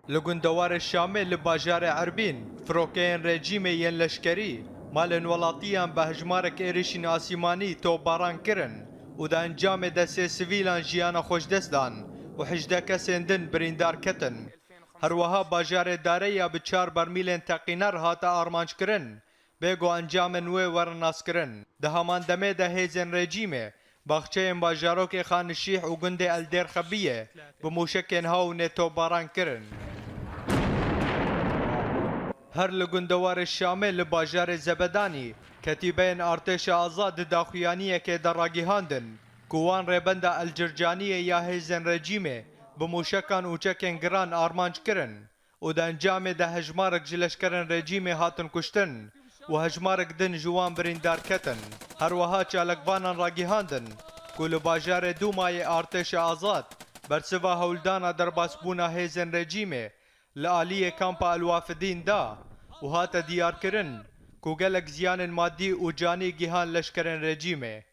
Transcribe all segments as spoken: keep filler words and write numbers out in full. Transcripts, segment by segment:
Li gundewarê Şamê li bajarê Erbîn, firokeyên rejîmê yên leşkerî malên welatiyan bi hejmarek êrişîn asîmanî topbaran kirin û di encamê de sê sivîlan jiyana xwe ji dest dan û hejdeh kesên din birîndar ketin. Her wiha bajarê Dareya bi çar bermîlên teqîner hate armanc kirin, bê ku encamên wê werin naskirin. Di heman demê de hêzên rejîmê baxçeyên bajarokê Xanişîh û gundê Eldêr Xebiyê bi mûşekên hawinê topbaran kirin. Her li gundewarê Şamê li bajarê Zebedanî, ketîbeyên Artêşa Azad di daxuyaniyekê de ragihandin ku wan rêbenda El Circaniyê ya hêzên rejîmê bi mûşekan û çekên giran armanc kirin û di encamê de hejmarek ji leşkerên rejîmê hatin kuştin û hejmarek din ji wan birîndar ketin. Her wiha çalakvanan ragihandin ku li bajarê Dûmayê Artêşa Azad bersiva hewldana derbasbûna hêzên rejîmê li aliyê kampa El Wafidîn da û hate diyarkirin ku gelek ziyanên madî û canî gihan leşkerên rejîmê.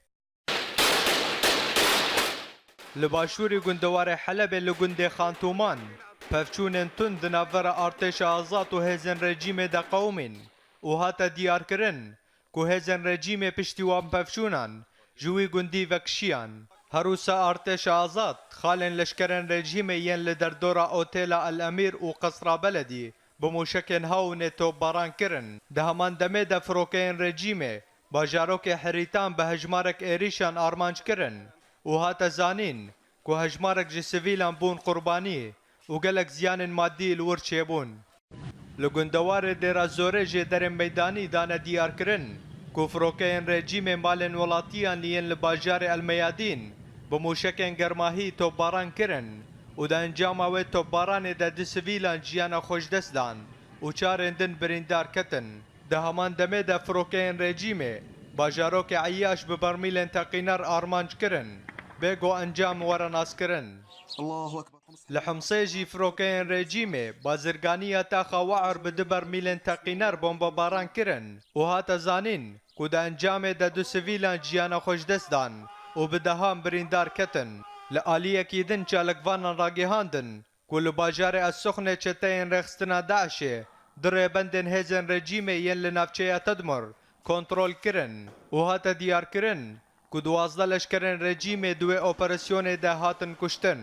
Li başûrî gundewarê Helebê li gundê Xantûman, pevçûnên tund di navbera Artêşa Azad û hêzên rejîmê de qewimîn û hate diyarkirin ku hêzên rejîmê piştî wan pevçûnan ji wî gundî vekişiyan. Her wisa Artêşa Azad xalên leşkerên rejîmê yên li derdora Otêla El Emîr û Qesra Beledî bi mûşekên hawinê topbaran kirin. Di heman demê de firokeyên rejîmê bajarokê Herîtan bi hejmarek êrîşan armanc kirin û hate zanîn ku hejmarek ji sivîlan bûn qurbanî û gelek ziyanên madî li wir çêbûn. Li gundewarê Dêra Zorê jêderên meydanî dane diyarkirin ku firokeyên rejîmê malên welatiyan yên li bajarê El Meyadîn bi mûşekên germahî topbaran kirin û di encama wê topbaranê de du sivîlan jiyana xwe ji dest dan û çarên din birîndar ketin. Di heman demê de firokeyên rejîmê bajarokê Eyaş bi bermîlên teqîner armanc kirin, bê ku encam were naskirin. Li Himsê jî firokeyên rejîmê bazirganiya taxa We'er bi du bermîlên teqîner bombebaran kirin û hate zanîn ku di encamê de du sivîlan jiyana xwe ji dest dan û bi dehan birîndar ketin. Li aliyekî din çalakvanan ragihandin ku li bajarê Es-Suxnê çeteyên rêxistina DAIŞê du rêbendên hêzên rejîmê yên li navçeya Tedmur kontrol kirin û hate diyarkirin ku duwazdeh leşkerên rejîmê di wê operasyonê de hatin kuştin.